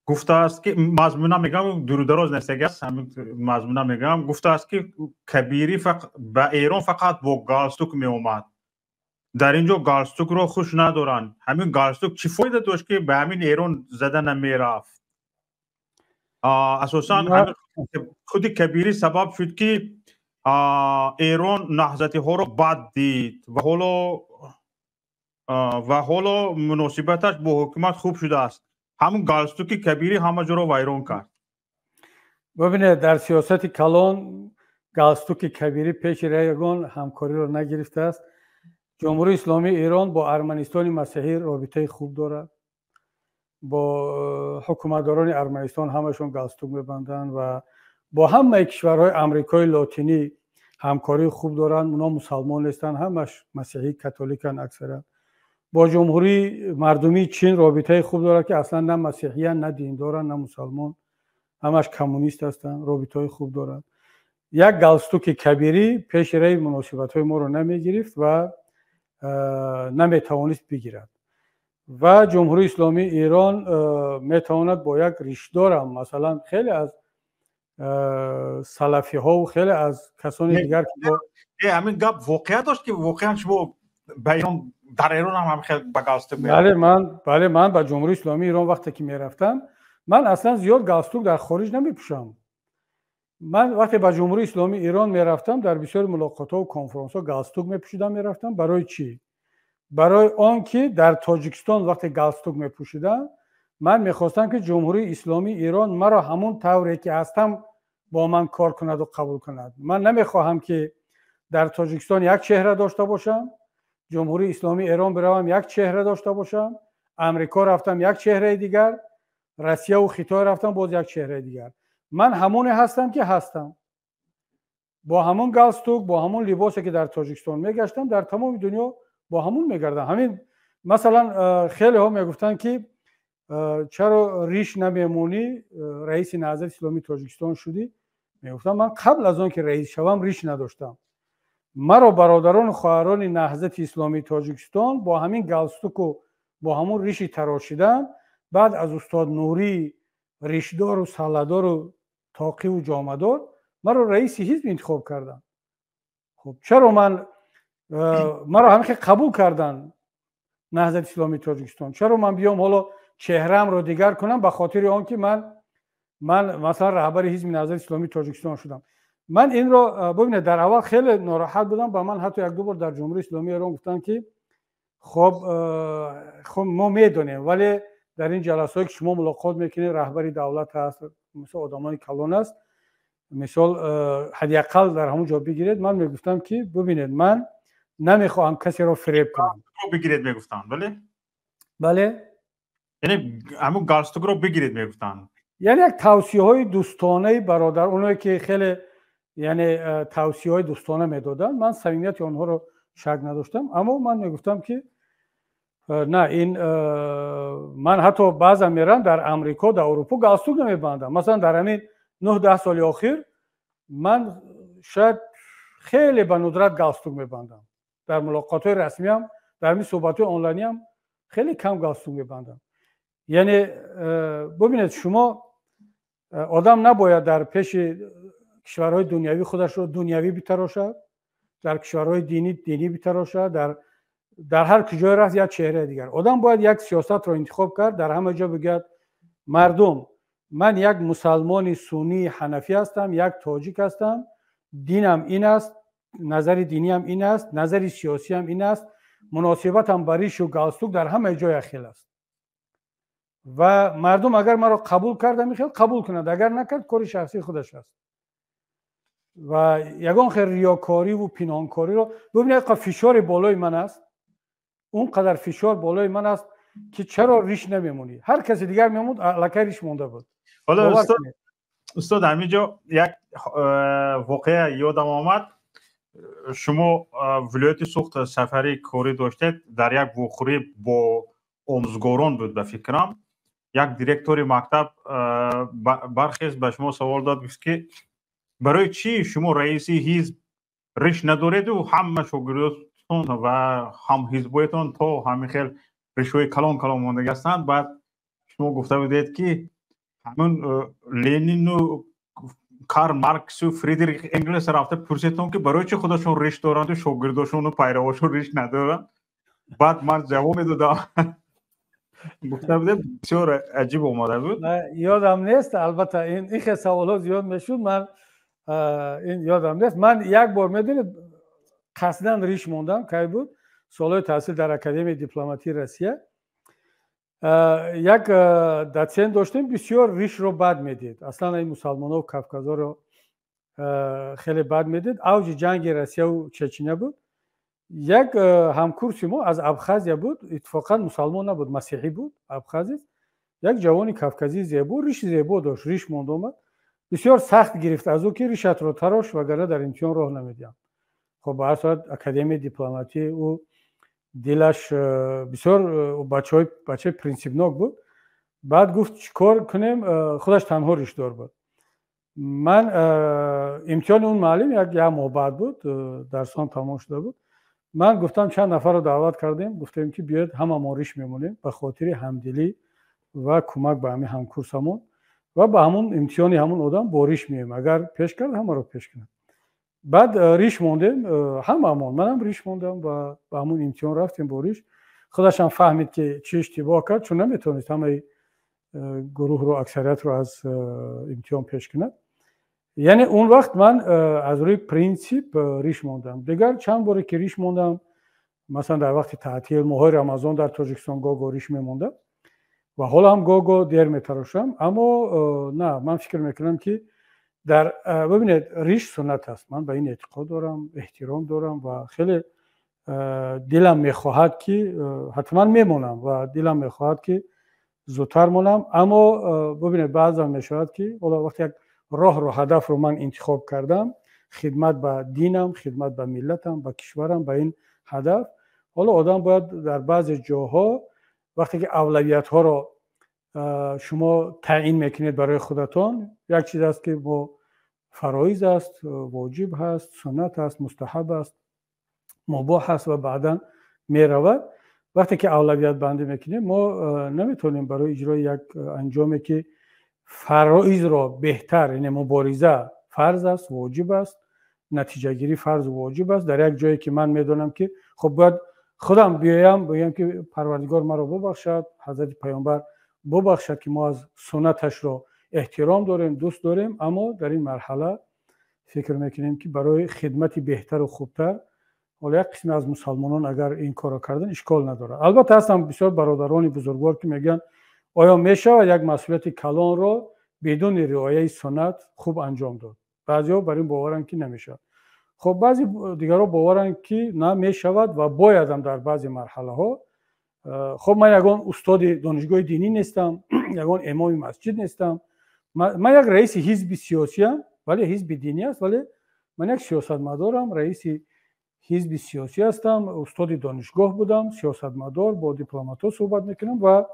Гуфтааст, ки мазмуна мегӯям, дурудароз нестагаст, ҳамин мазмуна мегӯям. Гуфтааст, ки Кабирӣ ба Эрон фақат бо галстук меомад, дар ин ҷо галстукро хуш надоранд. Ҳамин галстук чӣ фоида дошт, ки ба ҳамин Эрон зада намерафт? Асосан худи Кабирӣ сабаб шуд, ки Эрон наҳзатиҳоро бад дид ва ҳоло муносибаташ бо ҳукумат хуб шудааст. Ҳамун галстуки Кабирӣ ҳама ҷоро вайрон кард. Бибинед, дар сиёсати калон галстуки Кабирӣ пеши ягон ҳамкориро нагирифтааст. Ҷумҳурии Исломии Эрон бо Арманистони масеҳӣ робитаи хуб дорад. Бо ҳукуматдорони Арманистон ҳамашон галстук мебанданд ва бо ҳамаи кишварҳои Амрикои Лотинӣ ҳамкории хуб доранд. Оно мусалмон нестанд, ҳамаш масеҳӣ, католиканд аксаран. Бо Ҷумҳурии Мардумии Чин робитаи хуб дорад, ки аслан на масеҳиян, на диндоранд, на мусалмон, ҳамаш коммунист ҳастанд, робитаҳои хуб дорад. Як галстуки Кабирӣ пеши раи муносибатҳои моро намегирифт ва наметавонист бигирад. Ва Ҷумҳурии Исломии Эрон метавонад бо як ришдорам, масалан, хеле аз салафиҳову хеле аз касони дигар. Ҳамин гап воқеа дошт, ки воқеан шумо ба Эрон, дар Эрон ҳам хел ба галстук? Бале, ман, бале, ман ба Ҷумҳурии Исломии Эрон вақте ки мерафтам, ман аслан зиёд галстук дар хориҷ намепӯшам. Ман вақте ба Ҷумҳурии Исломии Эрон мерафтам, дар бисёри мулоқотҳо конфронсҳо галстук мепӯшидам, мерафтам. Барои чӣ? Барои он ки дар Тоҷикистон вақте галстук мепӯшидам, ман мехостам, ки Ҷумҳурии Исломии Эрон маро ҳамон тавре ки ҳастам бо ман кор кунаду қабул кунад. Ман намехоҳам, ки дар Тоҷикистон як чеҳра дошта бошам, Ҷумҳурии Исломии Эрон биравам, як чеҳра дошта бошам, Амрико рафтам, як чеҳраи дигар, Россияву Хитой рафтам, боз як чеҳраи дигар. Ман ҳамоне ҳастам, ки ҳастам, бо ҳамон галстук, бо ҳамон либосе, ки дар Тоҷикистон мегаштам, дар тамоми дунё бо ҳамон мегардам. Ҳамин, масалан, хелеҳо мегуфтанд, ки чаро риш намемонӣ, раиси Наҳзати Исломии Тоҷикистон шудӣ? Мегуфтам, ман қабл аз он ки раис шавам, риш надоштам. Маро бародарону хоҳарони Наҳзати Исломии Тоҷикистон бо ҳамин галстуку бо ҳамон риши тарошидан, баъд аз устод Нурӣ, ришдору салладору тоқиву ҷомадор, маро раиси ҳизб интихоб карданд. Хуб, чаро ман маро ҳамин хел қабул карданд Наҳзати Исломии Тоҷикистон, чаро ман биём, ҳоло чеҳраамро дигар кунам ба хотири он ки ман, масалан, раҳбари ҳизби Наҳзати Исломии Тоҷикистон шудам? Ман инро, бибинед, дар аввал хеле нороҳат будам. Ба ман ҳатто якду бор дар Ҷумҳурии Исломии Эрон гуфтанд, ки хоб, мо медонем, вале дар ин ҷаласҳое ки шумо мулоқот мекунед, раҳбари давлат ҳаст, мисол, одамони калон аст, мисол, ҳадди ақал дар ҳамон ҷо бигиред. Ман мегуфтам, ки бибинед, ман намехоҳам касеро фиреб кунам. Бигиред мегуфтанд, бале? Бале. Яъне ҳамун галстукро бигиред мегуфтанд. Яъне як тавсияҳои дӯстонаи бародар, оное ки хеле, яъне, тавсияҳои дӯстона медоданд, ман самимияти онҳоро шак надоштам, аммо ман мегуфтам, ки на, ин ман ҳатто баъзан мерам дар Амрико, дар Аврупо, галстук намебандам. Масалан, дар ҳамин 9-10 соли охир ман шояд хеле ба нудрат галстук мебандам. Дар мулоқотҳои расмиам, дар ҳамин суҳбатҳои онлайниам хеле кам галстук мебандам. Яъне, бубинед, шумо, одам набояд дар пеши кишварҳои дунявӣ худашро дунявӣ битарошад, дар кишварҳои динӣ динӣ битарошад, дар ҳар куҷое рафт, як чеҳраи дигар. Одам бояд як сиёсатро интихоб кард, дар ҳама ҷо бигӯяд: мардум, ман як мусалмони суннии ҳанафӣ ҳастам, як тоҷик ҳастам, динам ин аст, назари диниам ин аст, назари сиёсиам ин аст, муносибатам ба ришу галстук дар ҳамаи ҷо як хел аст. Ва мардум агар маро қабул кард, ҳамин хел қабул кунад, агар накард, кори шахсии худаш аст. Ва ягон хел риёкориву пинҳонкориро, бубинед, фишори болои ман аст, он қадар фишор болои ман аст, ки чаро риш намемонӣ? Ҳар каси дигар мемонд, аллакай риш монда буд. Ҳоло, устод, ҳамин ҷо як воқеа ёдам омад. Шумо вилояти Суғд сафари корӣ доштед, дар як вохӯрӣ бо омӯзгорон буд, ба фикрам, як директори мактаб бархест, ба шумо савол дод, гуфт, ки барои чӣ шумо, раиси ҳизб, риш надореду ҳама шогирдотон ва ҳамҳизбоятон то ҳамин хел ришҳои калон калон мондагӣ ҳастанд? Баъд шумо гуфта будед, ки Ҳамун Ленину, Карл Марксу, Фридрих Энгелс рафта пурсидам, ки барои чӣ худашон риш доранду шогирдошону пайравошон риш надоранд. Баъд ман ҷавоб медодам, гуфта будем, бисёр аҷиб омада буд. Ёдам нест, албатта, ин хел саволҳо зиёд мешуд, ман ин ёдам нест. Ман як бор, медонед, қасдан риш мондам. Кай буд? Солҳои таҳсил дар Академияи дипломатии Россия як доцент доштем, бисёр ришро бад медид, аслан ин мусалмонов кавказоро хеле бад медид. Авҷи ҷанги Россияву Чечня буд. Як ҳамкурси мо аз Абхазия буд, иттифоқан мусалмон набуд, масеҳӣ буд, абхазец, як ҷавони кавказии зебо, риши зебо дошт, риш монд, омад. Бисёр сахт гирифт аз ӯ, ки ришатро тарош, вагарна дар имтиҳон роҳ намедиҳам. Хоб, ба ҳар сурат, Академияи дипломатӣ, ӯ дилаш бисёр бачаи принсипнок буд. Баъд гуфт, чӣ кор кунем? Худаш танҳо ришдор буд. Ман имтиҳони он муаллим як моҳ баъд буд, дарсон тамом шуда буд. Ман гуфтам, чанд нафарро даъват кардем, гуфтем, ки биёед, ҳамамон риш мемонем ба хотири ҳамдилӣ ва кӯмак ба ҳамин ҳамкурсамон ва ба ҳамун имтиҳони ҳамун одам бо риш меоем, агар пеш кард, ҳамаро пеш кунад. Баъд риш мондем ҳамаамон, манам риш мондам ва ба ҳамун имтиҳон рафтем бо риш. Худашам фаҳмид, ки чӣ иштибоҳ кард, чун наметавонист ҳамаи гурӯҳро, аксариятро аз имтиҳон пеш кунад. Яъне он вақт ман аз рӯи принсип риш мондам. Дигар чанд боре ки риш мондам, масалан, дар вақти таътил, моҳои Рамазон дар Тоҷикистон гоҳ-гоҳ риш мемондам ва ҳоло ҳам гоҳ-гоҳ дер метарошам. Аммо на, ман фикр мекунам, ки дар, бибинед, риш суннат аст, ман ба ин эътиқод дорам, эҳтиром дорам ва хеле дилам мехоҳад, ки ҳатман мемонам ва дилам мехоҳад, ки зудтар монам. Аммо бибинед, баъзан мешавад, ки ҳоло вақте як роҳро, ҳадафро ман интихоб кардам, хидмат ба динам, хидмат ба миллатам, ба кишварам, ба ин ҳадаф, ҳоло одам бояд дар баъзе ҷоҳо, вақте ки авлавиятҳоро шумо таъин мекунед барои худатон, як чиз аст, ки бо фароиз аст, воҷиб ҳаст, суннат аст, мустаҳаб аст, мубоҳ аст ва баъдан меравад. Вақте ки авлавиятбандӣ мекунем, мо наметавонем барои иҷрои як анҷоме, ки фароизро беҳтар, яъне мубориза фарз аст, воҷиб аст, натиҷагирӣ фарзу воҷиб аст, дар як ҷое ки ман медонам, ки хуб, бояд худам биёям, бигӯям, ки Парвардигор маро бубахшад, Ҳазрати Паёмбар бубахшад, ки мо аз суннаташро эҳтиром дорем, дӯст дорем, аммо дар ин марҳала фикр мекунем, ки барои хидмати беҳтару хубтар ҳоло як қисме аз мусалмонон агар ин корро кардан, ишкол надорад. Албатта, ҳастанд бисёр бародарони бузургвор, ки мегӯянд, оё мешавад як масъулияти калонро бидуни риояи суннат хуб анҷом дод? Баъзеҳо бар ин боваранд, ки намешавад. Хуб, баъзе дигарҳо боваранд, ки на, мешавад ва боядам дар баъзе марҳалаҳо. Хуб, ман ягон устоди донишгоҳи динӣ нестам, ягон имоми масҷид нестам. Ман як раиси ҳизби сиёсиам, вале ҳизби динӣ аст, вале ман як сиёсатмадорам, раиси ҳизби сиёсӣ ҳастам, устоди донишгоҳ будам, сиёсатмадор, бо дипломатҳо суҳбат мекунам. Ва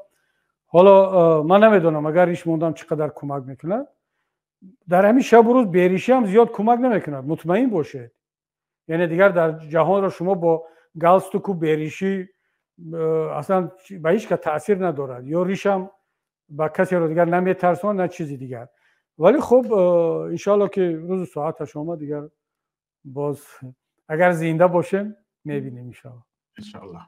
ҳоло ман намедонам, агар риш мондам, чӣ қадар кӯмак мекунад. Дар ҳамин шабу рӯз беришӣ ҳам зиёд кӯмак намекунад, мутмаин бошед. Яъне дигар дар ҷаҳонро шумо бо галстуку беришӣ аслан ба ҳеҷ ка таъсир надорад, ё ришам ба касеро дигар наметарсонад, на чизи дигар. Вале хуб, иншоалло, ки рӯзу соаташ омад, дигар боз агар зинда бошем, мебинем, иншоалло. Иншоалло.